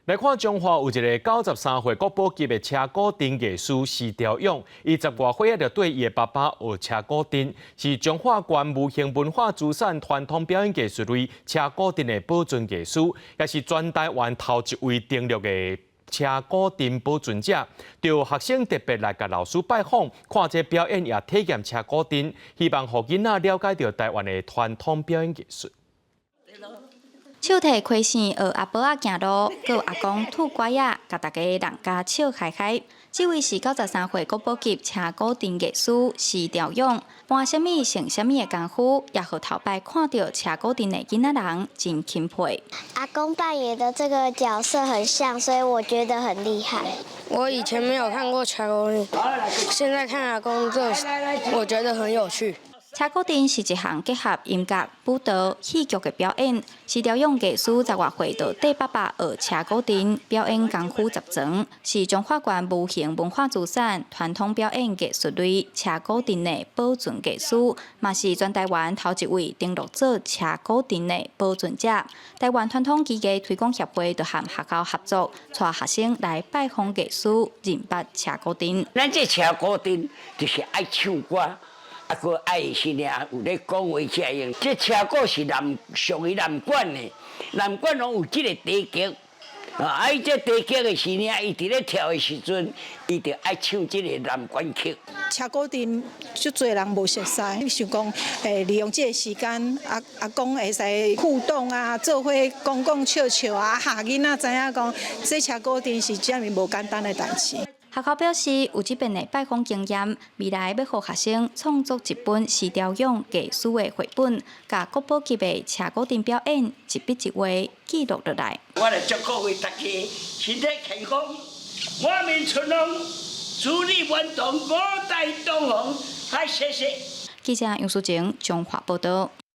來看彰化有一个93歲國寶級的車鼓陣藝師施朝勇，伊10外歲仔就綴伊的爸爸學車鼓陣，是彰化縣無形文化資產傳統表演藝術類車鼓陣的保存藝師，也是全台灣頭一位登錄的車鼓陣保存者。就學生特別來共老師拜訪，看這表演也體驗車鼓陣，希望予囡仔了解著台灣的傳統表演藝術。手提開線學阿婆仔行路，閣有阿公拄拐仔，共大家人家笑開開。這位是93歲國寶級車鼓陣藝師施朝勇，搬啥物成啥物的功夫，也予頭擺看著車鼓陣的囡仔人真欽佩。阿公扮演的這個角色很像，所以我覺得很厲害。我以前沒有看過車鼓陣，現在看阿公這，我覺得很有趣。車鼓陣是一項結合音樂、舞蹈、戲劇的表演。施朝勇藝師10外歲就綴爸爸學車鼓陣，表演功夫十全，是彰化縣無形文化資產傳統表演藝術類車鼓陣的保存藝師，嘛是全台灣頭一位登錄做車鼓陣的保存者。台灣傳統技藝推廣協會就和學校合作，帶學生來拜訪藝師，認捌車鼓陣。咱這車鼓陣就是愛唱歌。啊，閣愛是爾有咧講話才會用。這車鼓是南屬於南管的，南管攏有這个低格。啊，伊這低格的時爾，伊佇咧跳的時陣，伊就愛唱這个南管曲。車鼓陣足濟人無熟似，想講利用這个時間，阿阿公會使互動啊，做伙講講笑笑啊，予囡仔知影講，這車鼓陣是遮爾無簡單的代誌。學校表示，有這遍的拜訪經驗，未來欲予學生創作一本施朝勇藝師的繪本，共國寶級的車鼓陣表演一筆一畫記錄落來。我來祝各位大家身體健康，滿面春風，如意滿堂，五代同堂，來謝謝。記者楊淑晴彰化報道。